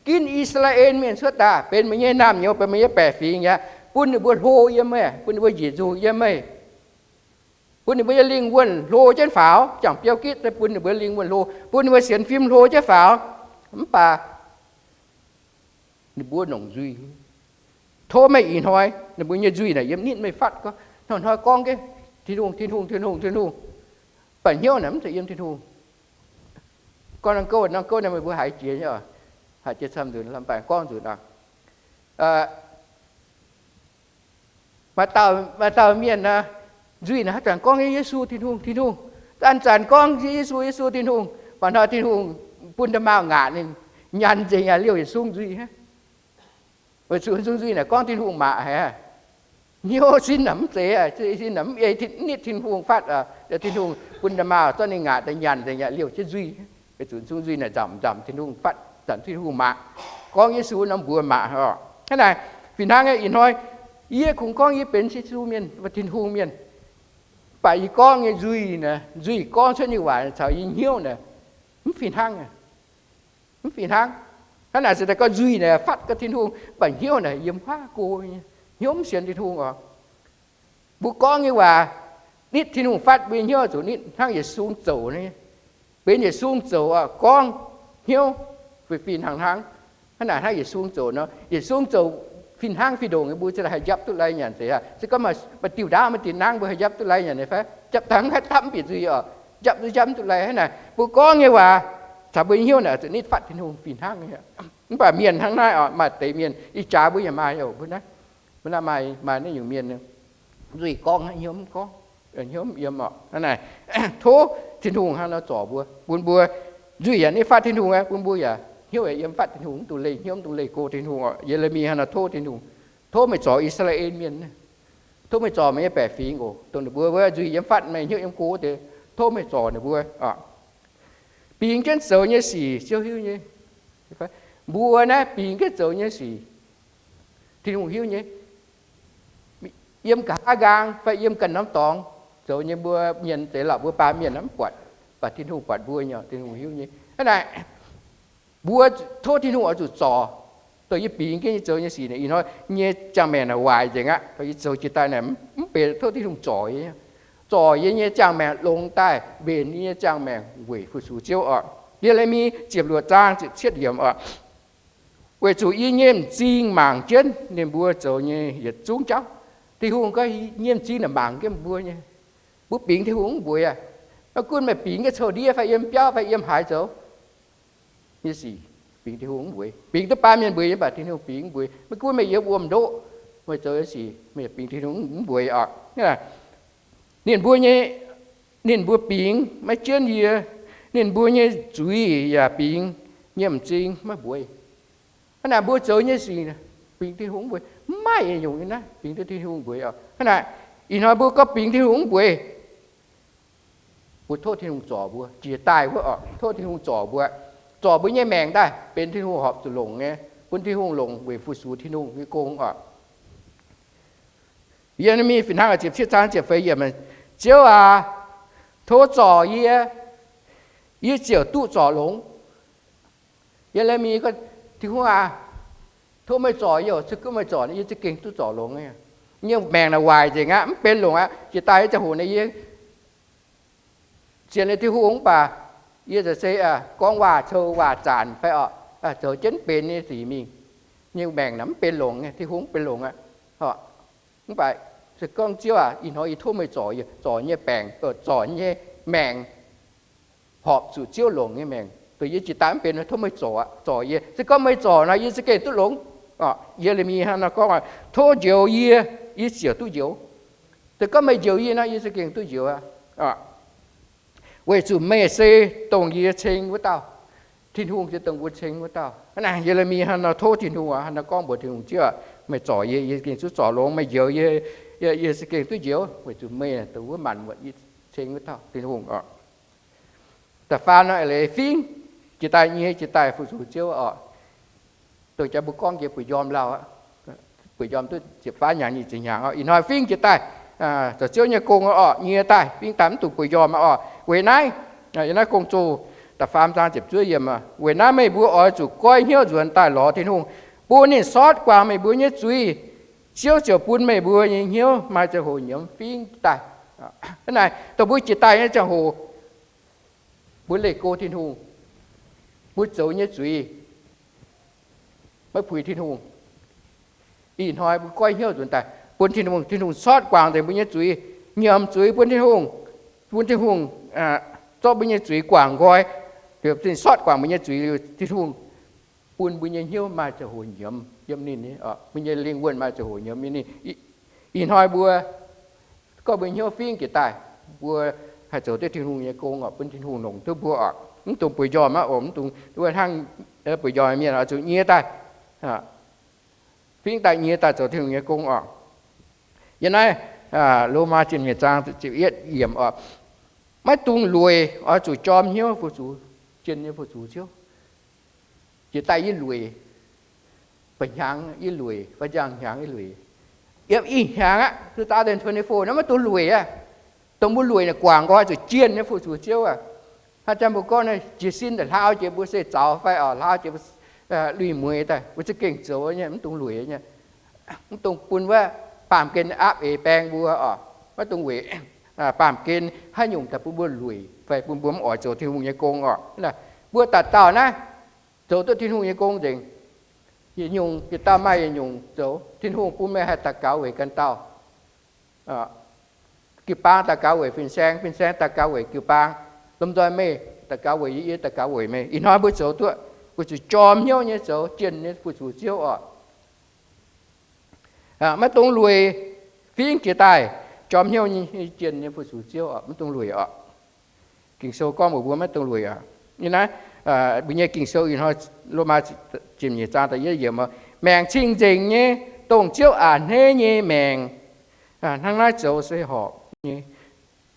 ginv I^saa^laa^en Mienh cuotv daaih, benx meih nyei naamh nyouz, benx meih nyei baeqc fingx aqv, bun ninh mbuo hlo yiem meih, bun ninh mbuo njiec nzungh yiem meih, bun ninh mbuo nyei lingh wuonh hlo jienv faaux. Ziangh biouv gitv bun ninh mbuo lingh wuonh hlo, bun ninh mbuo sienx fim hlo jienv faaux. Mv baac ninh mbuo longc nzuih. Tov meih ih hnoi ninh mbuo nyei nzuih naaic yiem nitv meih fatv gorngv, hnoi-hnoi gorngv jienv, Tin-Hungh, Tin-Hungh, Tin-Hungh, Tin-Hungh, baac hnyouv naaic mv zeiz yiem Tin-Hungh. Gorngv norm gouv, norm gouv naaiv meih mbuo haiz jiex nyei, haiz jiex camv nzunc, lamh baengx gorngv nzunc aqv. Maaih dauh, maaih dauh mienh nzuih naaic haaix zanc gorngv Yesu Tin-Hungh, Tin-Hungh, zanc-zanc gorngv Yesu, Yesu Tin-Hungh, baac hnoi Tin-Hungh bun nda'maauh ngaatc ninh, nyanc nzengc yaac liouh yietc sung nzuih. Weic zuqc sung nzuih naaic gorngv Tin-Hungh mangc haic, hnyouv sin naaic mv zeiz, sin naaic mv ei nitv Tin-Hungh fatv. Tin-Hungh bun nda'maauh zorqv ninh ngaatc daaih nyanc nzengc yaac liouh jienv nzuih. Weic zuqc sung nzuih naaic nzamc, nzamc Tin-Hungh fatv, nzamc Tin-Hungh mangc, gorngv Yesu norm mbuox mangc oc. Hnangv naaic fih hnangv nyei ih hnoi, yie kungx gorngv yie benx Yesu mienh, Tin-Hungh mienh, mv baac yie gorngv nyei nzuih naaic, nzuih gorngv cuotv nyei waac caux yie hnyouv naaic mv fih hnangv. Mv fih hnangv. Hnangv naaic se daaih gorngv nzuih naaic fatv ga Tin-Hungh, mv baac hnyouv naaic yiem huaav go nyei, hnyouv mv sienx Tin-Hungh oc. Mbuo gorngv nyei waac nitv Tin-Hungh fatv, mbuo nyei hnyouv zuqc nitv hnangv yietc sung zouc nyei, benx yietc sung zouc oc, gorngv hnyouv fih fih hnangv hnangv. Hnangv naaic hnangv yietc sung zouc nor, yietc sung zouc fih hnangv fih ndongc nyei, mbuo ziouc haih njapv duqv lai nyanc deix aqv. Se gorngv maaih diuh ndaauv, maaih diuh nangv, mbuo haih njapv duqv lai nyanc nyei fai? Njapv dangh haih dapv mv bieqc nzuih oc. Njapv nzuih njapv mv duqv lai. Hnangv naaic mbuo gorngv nyei waac caux mbuo nyei hnyouv naaic zuqc nitv fatv Tin-Hungh fih hnangv. Mv baac mienh hnangv naaiv oc, maaih deix mienh ih jaax mbuo yaac maaih oc, mbuo naaiv, mbuo naaiv maaih, maaih naaiv nyungc mienh nzuih gorngv hnyouv mv gorngv, hnyouv mv yiem oc. Hnangv naaic tov Tin-Hungh hnangv nor zorc mbuo, bun mbuo nzuih yaac nitv fatv Tin-Hungh aqv, bun mbuo yaac hnyouv yaac yiem fatv Tin-Hungh, mv dungx leih hnyouv, mv dungx leih go Tin-Hungh oc. Ye^le^mi hnangv nor tov Tin-Hungh, tov meih zorc I^saa^laa^en Mienh, tov meih zorc meih nyei baeqc fingx oc, dongh ninh mbuo wuov nzuih yiem fatv, meih hnyouv yiem go deix, tov meih zorc ninh mbuo oc. Bingx jienv zoux nyei sic Ziouv hiuv nyei. Mbuo naaiv bingx jienv zoux nyei sic Tin-Hungh hiuv nyei. Yiem nqa'haav nqaang fai yiem ganh norm dorngx zoux nyei, mbuo mienh deix lorqc, mbuo baamh mienh mv buatc, mv baac Tin-Hungh buatc mbuo nyei, Tin-Hungh hiuv nyei. Hnangv naaic, mbuo tov Tin-Hungh oix zuqc zorc, dongh yie bingx jienv nyei zoux nyei sic naaic, ih hnoi nyei ziangh maengc naaic waaic nzengc aqv. Dongh yie zoux jiex daaih naaic mv benx, tov Tin-Hungh zorc yie, zorc yie nyei ziangh maengc longx daaih, mbenc yie nyei ziangh maengc weic fu-sux Ziouv oc. Ye^le^mi ziepc luoqc zaang ziepc cietv yiemc oc. Weic zuqc yie nyei m'zing mangc jienv ninh mbuo zoux nyei yietc zungv jauv. Tin-Hungh gorngv yie nyei m'zing naaic mangc jienv mbuo nyei. Mbuo bingx Tin-Hungh mv mbuox aqv. Maiv gunv meih bingx nyei coux ndiev fai yiem biauv fai yiem haaix zoux nyei sic, bingx Tin-Hungh mv mbueiz. Bingx duqv baamh mienh mbueiz nyei, mv baac Tin-Hungh bingx mv mbueiz. Maiv gunv meih yiem wuom-ndoqv, meih zoux nyei sic, meih bingx Tin-Hungh mv mbueiz oc. Ninh mbuo nyei, ninh mbuo bingx maiv jienv yie, ninh mbuo nyei zuiz yaac bingx nyiemc m'zing maiv mbueiz. Hnangv naaic mbuo zoux nyei sic bingx Tin-Hungh mv mbueiz. Mv maaih yietc nyungc nyei naaiv bingx duqv Tin-Hungh mbueiz oc. Hnangv naaic ih hnoi mbuo gorngv bingx Tin-Hungh mv mbueiz, mbuo tov Tin-Hungh zorc mbuo, jiex daaih wuov oc, tov Tin-Hungh zorc mbuo, zorc mbuo nyei maengc daaih benx Tin-Hungh horpc zuqc longc nyei, bun Tin-Hungh longc weic fu-sux Tin-Hungh nyei gong oc. Ye^le^mi fih hnangv ziepc cietv zaang ziepc feix yiemc, Ziouv aac, tov zorc yie, yie ziouc duqv zorc longx. Ye^le^mi gorngv, Tin-Hungh aac, tov meih zorc yie oc, se gorngv meih zorc yie za'gengh duqv zorc longx. Yie nyei maengc naaic waaic nzengc aqv, mv benx longc aqv. Jiex daaih nyei ziangh hoc naaic yie sienx liuz Tin-Hungh mv baac yie za'gengh se gorngv waac cou waac zanc fai oc, zoux jienv mv benx nyei sic mingh. Yie nyei maengc naaic mv benx longc nyei, Tin-Hungh mv benx longc aqv. Mv baac se gorngv Ziouv aac, ih hnoi yie tov meih zorc yie, zorc nyei baengc, zorc nyei maengc horpc zuqc Ziouv longc nyei maengc. Dongh yie jiex daaih mv benx, tov meih zorc, zorc yie. Se gorngv meih zorc nor, yie za'gengh duqv longx. Ye^le^mi hnangv nor gorngv, Tov njoux yie, yie ziouc duqv njoux. Se gorngv meih njoux yie nor, yie za'gengh duqv njoux. Weic zuqc meih se dongh yie ceng wuov dauh. Tin-Hungh se dongh mbuo ceng wuov dauh. Hnangv naaic Ye^le^mi hnangv nor tov Tin-Hungh, hnangv nor gorngv mbuox Tin-Hungh, Ziouv aac, meih zorc yie, yie gengh duqv zorc longx. Meih njoux yie, yie za'gengh duqv njoux, weic zuqc meih dongh wuov maanc muotc yie ceng wuov dauh Tin-Hungh oc. Da'faam nor, leiz fingv jiex daaih, nyie jiex daaih fu-sux Ziouv oc. Dongh jaax mbuo gorngv jiex bueix njormh lauh aqv. Bueix njormh duqv ziepc faanv hnyangx, nyic ziepc hnyangx oc. Ih hnoi fingv jiex daaih zoux Ziouv nyei gong oc, nyie daaih fingv daaih mv dungx bueix njormh oc. Weic naaiv, yiem naaiv Gong-Zoh da'faam zaang ziepc zuov yiemc, Weic naaiv meih mbuo oix zuqc goiv hnyouv nzuonx daaih lorz Tin-Hungh, bun ninh sortv guangc meih mbuo nyei zuiz. Ziouv ziouc bun meih mbuo nyei hnyouv maaih ziangh hoc nyiemz fingv daaih. Hnangv naaic, dongh mbuo jiex daaih nyei ziangh hoc, mbuo leih go Tin-Hungh, mbuo zoux nyei zuiz maiv puix Tin-Hungh. Ih hnoi mbuo goiv hnyouv nzuonx daaih bun Tin-Hungh, Tin-Hungh sortv guangc nzengc mbuo nyei zuiz, nyiemc zuiz bun Tin-Hungh, bun Tin-Hungh zorqv mbuo nyei zuiz guangc nqoi. Ninh sortv guangc mbuo nyei zuiz liuz, Tin-Hungh bun mbuo nyei hnyouv maaih ziangh hoc nyiemz yiem ninh, mbuo nyei lingh wuonh maaih ziangh hoc nyiemz yiem ninh. Ih hnoi mbuo gorngv mbuo hnyouv fingv jiex daaih, mbuo haih zoux duqv Tin-Hungh nyei gong oc, bun Tin-Hungh longc duqv mbuo oc. Mv dungx bueix njormh aqv oc, mv dungx wuov hnangv bueix njormh mienh oix zuqc nyie daaih, fingv daaih nyie daaih zoux Tin-Hungh nyei gong oc. Yiem naaiv Lomaa ziepc nyeic zaang ziepc yietv yiemc oc, maiv dungx lueic, oix zuqc jorm hnyouv fu-sux, jienh nyei fu-sux Ziouv. Jiex daaih yie lueic, ba'hnyangx yie lueic, fai njang hnyangx yie lueic, yiem ih hnyangx aqv, two thousand twenty-four naaiv maiv dungx lueic aqv. Dongh mbuo lueic naaic guangc nqoi zuqc jienh nyei fu-sux Ziouv aqv. Hnangv jang mbuo gorngv jiez sin daaih hlaau jiex mbuo se zaux fai oc, hlaau jiex mbuo lui mueiz daaih, mbuo za'gengh zoux nyei, mv dungx lueic nyei. Mv dungx bun wuov baamh gen aapv eix baeng mbuo oc. Maiv dungx weic baamh gen haaix nyungc daaih bun mbuo lueic fai bun mbuo mv oix zoux Tin-Hungh nyei gong oc. Mbuo dauh dauh naaiv zoux duqv Tin-Hungh nyei gong nzengc. Yietc nyungc, yietc dauh maaih yietc nyungc zoux. Tin-Hungh bun meih haih daux gaux weic ganh dauh. Jiu-baang daux gaux weic fin-saeng, fin-saeng daux gaux weic jiu-baang. Lomh nzoih meih daux gaux weic yie, yie daux gaux weic meih. Ih hnoi mbuo zoux duqv, weic zuqc jorm hnyouv nyei zoux jienh nyei fu-sux Ziouv oc. Maiv dungx lueic, fingv jiex daaih jorm hnyouv nyei jienh nyei fu-sux Ziouv oc, maiv dungx lueic oc. Ging-Sou gorngv mbuox mbuo maiv dungx lueic oc. Yie naaiv mbuo nyei Ging-Sou ih hnoi Lomaa ziepc nyeic zaang da'yietv yiemc, maengc cing-nzengc nyei, dongh Ziouv a'hneiv nyei maengc, hnangv naaiv zoux se horpc nyei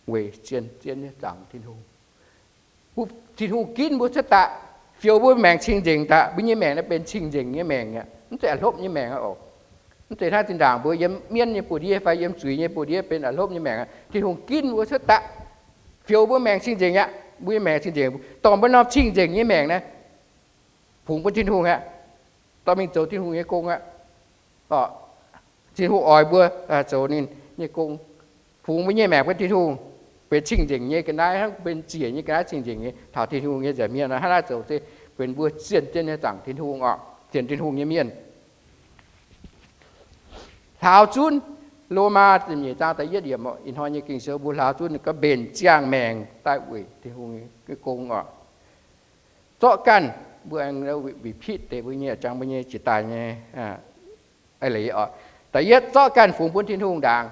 weic zien, zien nyei zaangc Tin-Hungh. Tin-Hungh ginv mbuo cuotv daaih, fioux mbuo maengc cing-nzengc daaih. Mbuo nyei maengc naaiv benx cing-nzengc nyei maengc aqv, mv zeiz a'hlopv nyei maengc aqv oc. Mv zeiz hnangv zinh ndaangc mbuo yiem mienv nyei buoz-ndiev fai yiem zuiz nyei buoz-ndiev benx a'hlopv nyei maengc aqv. Tin-Hungh ginv mbuo cuotv daaih, fioux mbuo maengc cing-nzengc aqv. Mbuo nyei maengc cing-nzengc, dorh mbuo norm cing-nzengc nyei maengc naaiv fungx bun Tin-Hungh aqv, dorh mingh zoux Tin-Hungh nyei gong aqv. Tin-Hungh oix mbuo zoux ninh nyei gong, fungx mbuo nyei maengc bun Tin-Hungh, benx cing-nzengc nyei ga'naaiv, hnangv benx ziec nyei ga'naaiv cing-nzengc nyei taux Tin-Hungh nyei nza'hmien. Hnangv naaiv zoux se benx mbuo zien, zien nyei zaangc Tin-Hungh oc, zien Tin-Hungh nyei mienh. Hlaaux zunv Lomaa ziepc nyeic zaang da'yietv yiemc, ih hnoi nyei Ging-Sou mbuo hlauv zunv ninh gorngv mbenc ziangh maengc daaih weic Tin-Hungh nyei gong oc. Zorqv ganh, mbuo aengx repeat deix mbuo nyei, jangx mbuo nyei jiex daaih nyei leiz oc. Da'yietv, zorqv ganh fungx bun Tin-Hungh ndaangc.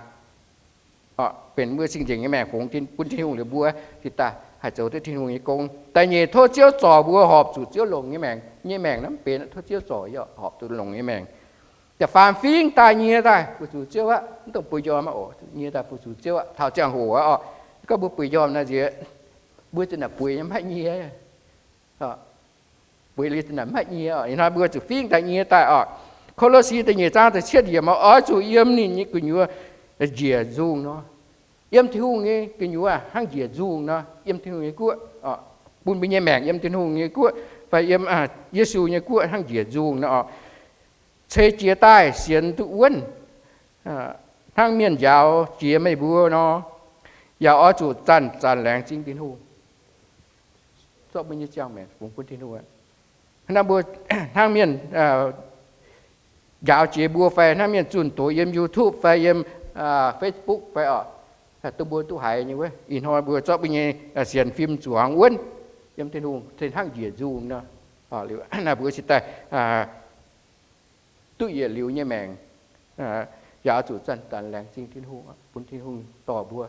Benx mbuo cing-nzengc nyei maengc fungx bun Tin-Hungh liuz, mbuo jiex daaih haih zoux duqv Tin-Hungh nyei gong. Da'nyeic, tov Ziouv zorc mbuo horpc zuqc Ziouv longc nyei maengc. Nyei maengc naaiv mv benx, tov Ziouv zorc yie horpc zuqc longc nyei maengc. Da'faam, fingx daaih nyie daaih fu-sux Ziouv aqv, mv dongh bueix njormh aqv oc, nyie daaih fu-sux Ziouv aqv. Taux ziangh hoc aqv oc, gorngv mbuo bueix njormh naaiv nziex, mbuo zinh ndaangc bueix nyei maiv nyie. Bueix liuz zinh ndaangc maiv nyie oc. Ih hnoi mbuo zuqc fingx daaih nyie daaih oc. Ko^lo^si da'nyeic zaang da'cietv yiemc, oix zuqc yiem ninh nyei gu'nyuoz njiec nzungh nor. Yiem Tin-Hungh nyei gu'nyuoz hnangv njiec nzungh nor. Yiem Tin-Hungh nyei guoqv, bun mbuo nyei maengc yiem Tin-Hungh nyei guoqv fai yiem Yesu nyei guoqv hnangv njiec nzungh nor oc. Ceix jiez daaih sienx duqv wuonv, hnangv mienh njaaux jiex meih mbuo nor, yaac oix zuqc zanc-zanc laengz zingh Tin-Hungh. Zorqv mbuo nyei ziangh maengc fungx bun Tin-Hungh. Hnangv mbuo, hnangv mienh njaaux jiex mbuo fai hnangv mienh zunh doz yiem YouTube fai yiem Facebook fai oc, dongh mbuo duqv haiz nyei wuov, ih hnoi mbuo zorqv mbuo nyei sienx fim zuangx wuonv yiem Tin-Hungh se hnangv njiec nzungh nor. Liuz naaiv mbuo cingx daaih duqv yietc liuz nyei maengc, yaac oix zuqc zanc-zanc laengz zingh Tin-Hungh, bun Tin-Hungh dorh mbuo.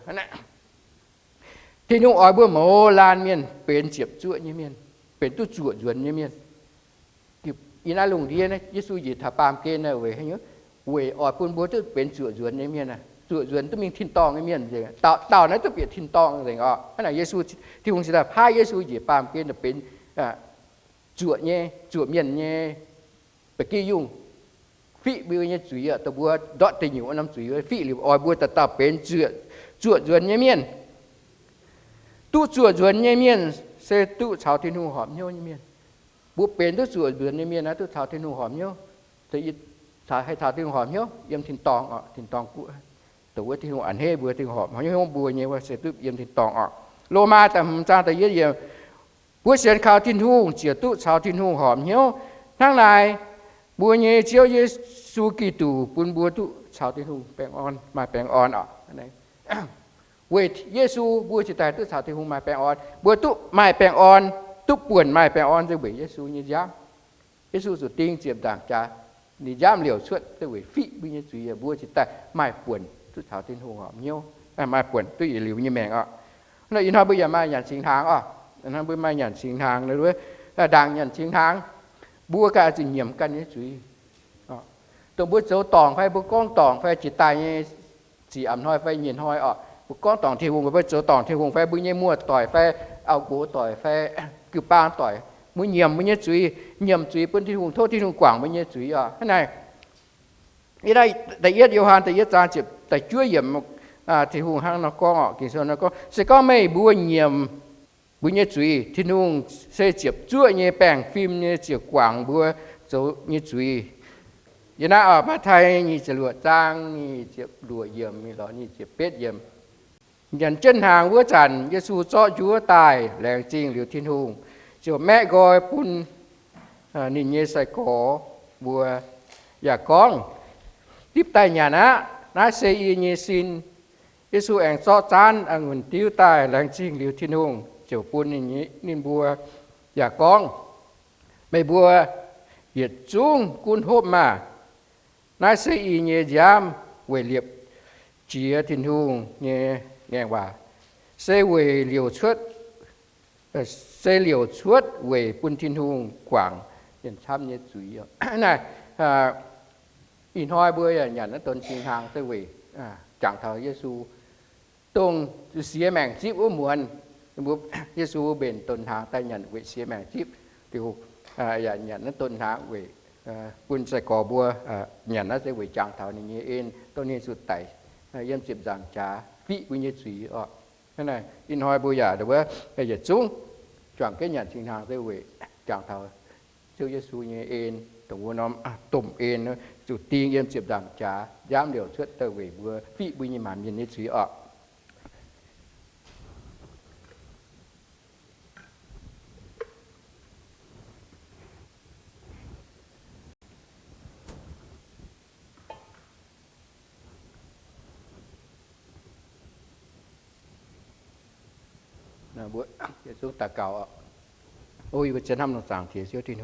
Tin-Hungh oix mbuo mouz laanh mienh benx ziepc zuoqv nyei mienh, benx duqv zuoqc nzuonx nyei mienh. Yiem naaiv lungh ndiev naaiv, Yesu njiec taux baamh gen naaiv weic haaix nyungc? Weic oix bun mbuo duqv benx zuoqc nzuonx nyei mienh, zuoqc nzuonx duqv mingh tin-dorngh nyei mienh nzengc. Dauh dauh naaiv duqv bieqc tin-dorngh nzengc oc. Hnangv naaic Yesu, Tin-Hungh cingx daaih paaiv Yesu njiec baamh gen benx zuoqc nyei, zuoqc mienh nyei ba'gi yungh, fiqv mbuo nyei zuiz, dongh mbuo ndortv deic nyuoqc norm zuiz, fiqv liuz oix mbuo dauh dauh benx zuoqc nzuonx nyei mienh. Duqv zuoqc nzuonx nyei mienh se duqv caux Tin-Hungh horpc hnyouv nyei mienh. Mbuo benx duqv zuoqc nzuonx nyei mienh naaiv duqv caux Tin-Hungh horpc hnyouv. Haih caux Tin-Hungh horpc hnyouv yiem tin-dorngh oc, tin-dorngh guoqv, dongh wuov Tin-Hungh a'hneiv mbuo, Tin-Hungh horpc hnyouv mbuo nyei wuov se duqv yiem tin-dorngh oc. Lomaa da'hmz zaang da'yietv yiemc, mbuo sienx kaux Tin-Hungh ziouc duqv caux Tin-Hungh horpc hnyouv. Hnangv naaic, mbuo nyei Ziouv Yesu Giduc bun mbuo duqv caux Tin-Hungh baengh orn, maaih baengh orn oc. Weic Yesu mbuo cingx daaih duqv caux Tin-Hungh maaih baengh orn. Mbuo duqv maaih baengh orn, duqv buonc maaih baengh orn se weic Yesu nyei nziaamv. Yesu zuqc ding ziepc nzaangc jaax, ninh nziaamv liouc cuotv se weic fiqv mbuo nyei zuiz, mbuo cingx daaih maaih buonc duqv caux Tin-Hungh horpc hnyouv, maaih buonc duqv yietc liuz nyei maengc oc. Ih hnoi mbuo yaac maaih nyanc cingx hnaangx oc. Ih hnoi mbuo maaih nyanc cingx hnaangx, ndaangc nyanc cingx hnaangx, mbuo ganh zuqc nyiemc ganh nyei zuiz. Dongh mbuo zoux dorngc fai mbuo gorngv dorngc fai jiex daaih nyei, zic a'hnoi fai nyei hnoi oc, mbuo gorngv dorngc Tin-Hungh, mbuo zoux dorngc Tin-Hungh fai mbuo nyei muoz-doic fai auv-nqox doic fai jiu-baang doic, mbuo nyiemc mbuo nyei zuiz, nyiemc zuiz bun Tin-Hungh, tov Tin-Hungh guangc mbuo nyei zuiz oc. Hnangv naaic, da'yietv Yo^han da'yietv zaang ziepc da'juov yiemc, Tin-Hungh hnangv nor gorngv oc, Ging-Sou nor gorngv, se gorngv meih mbuo nyiemc mbuo nyei zuiz, Tin-Hungh se ziepc zuoqv nyei baengh fim nyei ziouc guangc mbuo zoux nyei zuiz. Yiem naaiv oc, Matv^tai nyic ziepc luoqc zaang nyic ziepc luoqc yiemc lorz nyic ziepc betv yiemc. Nyanc jienv hnaangx wuov zanc, Yesu zorqv njuov daaih, laengz zingh liuz Tin-Hungh, ziouc maeqv nqoi bun ninh nyei sai-gorx mbuo yaac gorngv, Dipv daaih nyanc aqv. Naaiv se yie nyei sin. Yesu aengx zorqv zaanv a'ngunc diuv daaih, laengz zingh liuz Tin-Hungh, ziouc bun ninh mbuo yaac gorngv, Meih mbuo yietc zungv gunv hopv maah! Naaiv se yie nyei nziaamv weic liepc jiez Tin-Hungh nyei ngaengc waac, se weic liouc cuotv, se liouc cuotv weic bun Tin-Hungh guangc mienh camv nyei zuiz. Naaiv, ih hnoi mbuo yaac nyanc naaiv don cing hnaangx se weic jangx taux Yesu, dongh siex maengc zipv wuov muonz, mbuo, Yesu mbenc don hnaangx daaih nyanc weic siex maengc zipv. Liuz, yaac nyanc naaiv don hnaangx weic bun sai-gorx mbuo nyanc naaiv se weic jangx taux ninh nyei en, dongh ninh zuqc daic yiem ziepc nzaangc jaax fiqv mbuo nyei zuiz oc. Hnangv naaic, ih hnoi mbuo yaac wuov, yietc zungv juangc jienv nyanc cing hnaangx se weic jangx taux Ziouv Yesu nyei en, dongh wuov norm domh en, zuqc ding yiem ziepc nzaangc jaax, nziaamv liouc cuotv daaih weic mbuo fiqv mbuo nyei maanc mienh nyei zuiz oc. Mbuo yietc zungv daux gaux. O, yie mbuo zien hnamv longc zaangc Diex Ziouv Tin.